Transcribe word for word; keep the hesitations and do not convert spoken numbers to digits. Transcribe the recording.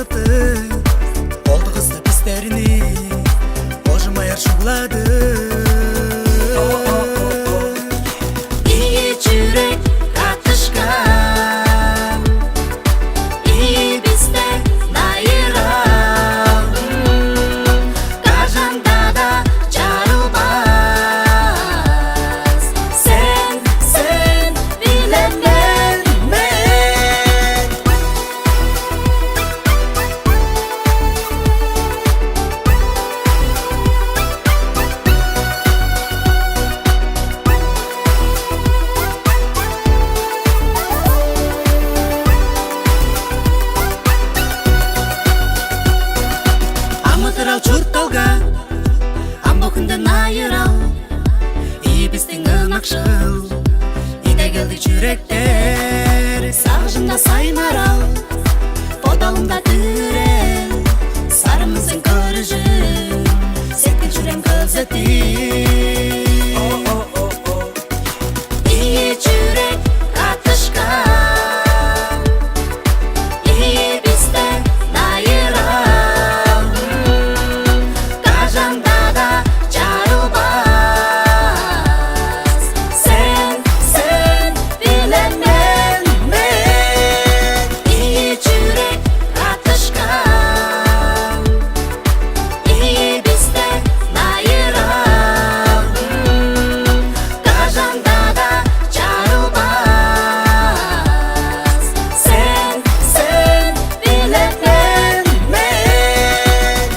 Ол кызды бистерни божумаяр шуглады. Ийи чүрек каттышкан, ийи бисте найырал, кажан-даа чарылбас. Сен, сен биле мен, мен. Амыдырал чуртталга, ам бо хүнде найырал. Ийи бистиң ынакшыл, идегелдиг чүректер, сагыжымда сайнарал, бодалымда дүрел, сарымның сен көрүжүң, сеткил-чүрем көлзеттиг. Ийи чүрек каттышкан, ийи бисте найырал, кажан-даа чарылбас. Сен, сен биле мен, мен. Ийи чүрек каттышкан, ийи бисте найырал, кажан-даа чарылбас. Сен, сен биле мен, мен.